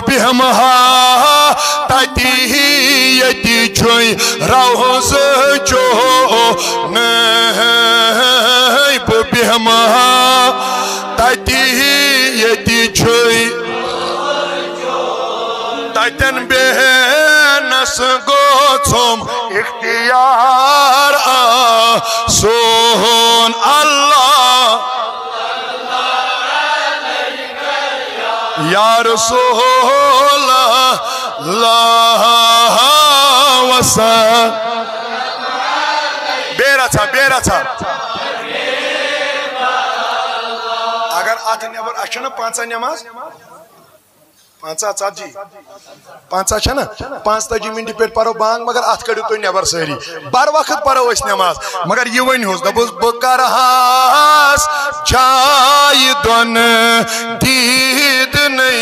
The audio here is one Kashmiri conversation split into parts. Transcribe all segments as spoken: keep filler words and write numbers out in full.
بیہمہا تتی یتی چھُے روضہٕ چونے، بہٕ بیہمہا تتی یتی چھُے۔ تتٮ۪ن بیہنس گوٚژھُم اختیار آسُن۔ اللہ یا رسول اللہ وسلم۔ بیٚیہِ رژھا، بیٚیہِ رژھا۔ اگر اتھ نٮ۪بر، اسہِ چھنہ پنژاہ نماز؟ پنژاہ، ژتجی، پنژاہ چھنہ؟ پانٛژتٲجی منٹہِ پٮ۪ٹھ پرو بانگ، مگر اتھ کٔڑِو تُہۍ نٮ۪بر سٲری۔ بر وقت پرو أسۍ نماز، مگر یہِ ؤنۍ ہُس، دپُس، بہٕ کرہاس جایہِ دۄن دیٖدنٕے۔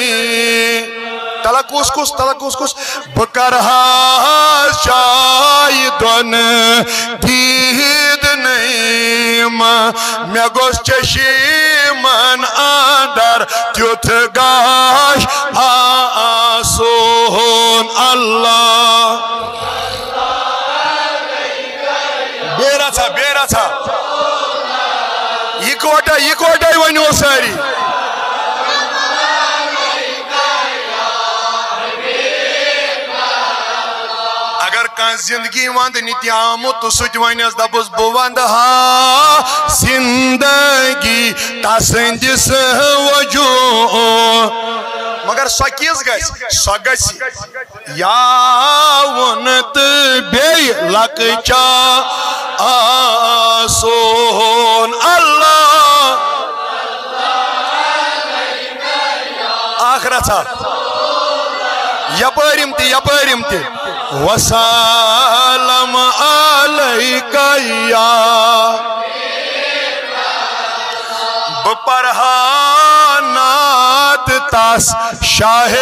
تلہ کُس کُس، تلہ کُس کُس؟ بہٕ کرہاس جایہِ دۄن دیٖدنٕے۔ مےٚ گوٚژھ چشمن اندر تیُتھ گاش آسُن۔ اللہ۔ بیٚیہِ رژھا، بیٚیہِ رژھا۔ یکوٹے، یکوٹے ؤنِو سٲری۔ اگر کانٛہہ زندگی ونٛدنہِ تہِ آمُت تہٕ سُہ تہِ ونٮ۪س، دپُس، بہٕ ونٛدٕ ہا زندگی تسٕنٛدِس وجوٗد۔ مگر سۄ کِژھ گژھِ؟ سۄ گژھِ یاوُن تہٕ بیٚیہِ لۄکچار آسُن۔ اللہ۔ اکھ رژھا۔ یپٲرۍ یِم تہِ، یپٲرۍ یِم تہِ۔ وسلام علیک یا۔ بہٕ پرہا نعت تس شاہ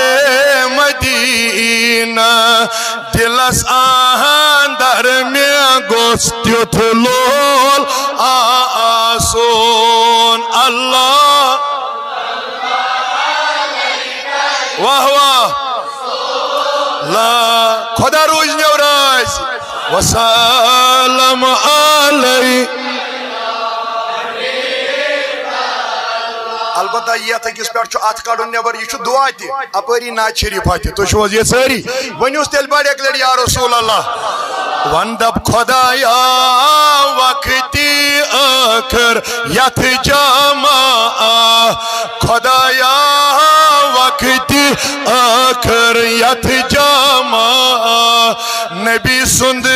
مدینہ، دلس اندر مےٚ گوٚژھ تیُتھ لول آسُن۔ اللہ۔ واہ واہ۔ لا، خدا روٗزنیو رٲضۍ۔ وسلام علیک۔ البتہ یتھ أکِس پٮ۪ٹھ چھُ اتھ کڑُن نٮ۪بر، یہِ چھُ دعا تہِ، اپٲری نعت شریفہ تہِ۔ تُہۍ چھِو حظ یہِ سٲری؟ ؤنِوس تیٚلہِ بڑِ اکہِ لٹہِ، یا رسول اللہ۔ وَن دَپ خۄدایا وقتِ ٲخر یَتھ جمع، خۄدایا وقتِ ٲخر یَتھ جمع، نبی سُنٛد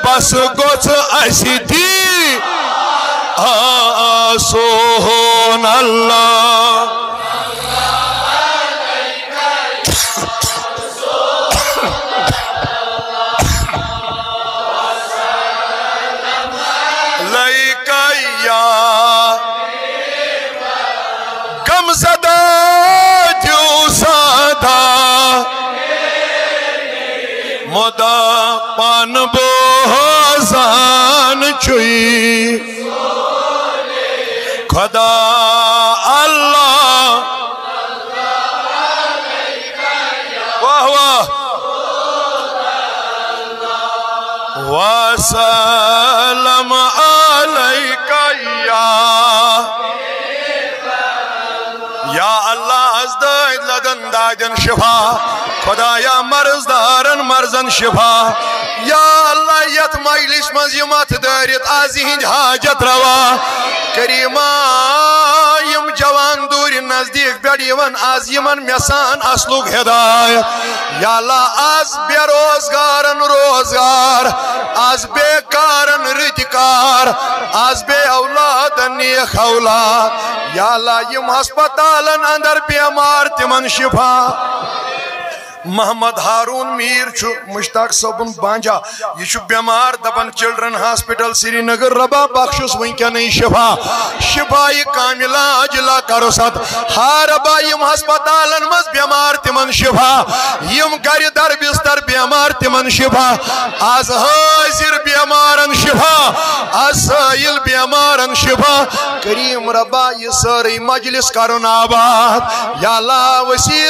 بس گوٚژھ اَسہِ دی آسُن۔ اللہ۔ لَیکَ یا غم زدہ دیو سادہ، مُدا پان بوزان چھُے خدا اللہ۔ واہ واہ۔ وسلام علیک یا، یا اللہ، از دٲدۍ لدن دادٮ۪ن شفا، خدایا مرض دارن مرضن شفا۔ یا اللہ، یتھ مجلس منٛز یِم اتھ دٲرِتھ از یِہنٛدۍ حاجت روا، کریما، یِم جوان دوٗرِ نزدیٖک پٮ۪ٹھ یِوان از یِمن مےٚ سان اصلُک ہدایت۔ یا اللہ، از بے روزگارن روزگار، از بے کارن رٕتۍ کار، از بے اولادن نیک اولاد۔ یا اللہ، یِم ہسپتالن اندر بیمار تِمن شفا۔ محمد ہارون میر چھُ مشتاق صٲبُن بانجا، یہِ چھُ بٮ۪مار، دپان چلڈرن ہاسپٹل سرینگر، ربا بخشُس وٕنکیٚنٕے شفا، شفایہِ کاملہ عاجلہ کرُس عطا۔ ہا ربا، یِم ہسپتالن منٛز بٮ۪مار تِمن شفا، یِم گرِ در بستر بٮ۪مار تِمن شفا، از حٲضِر بٮ۪مارن شفا، از سٲیِل بٮ۪مارن شفا۔ کریم ربا، یہِ سٲرٕے مجلس کرُن آباد۔ یا اللہ، وسیع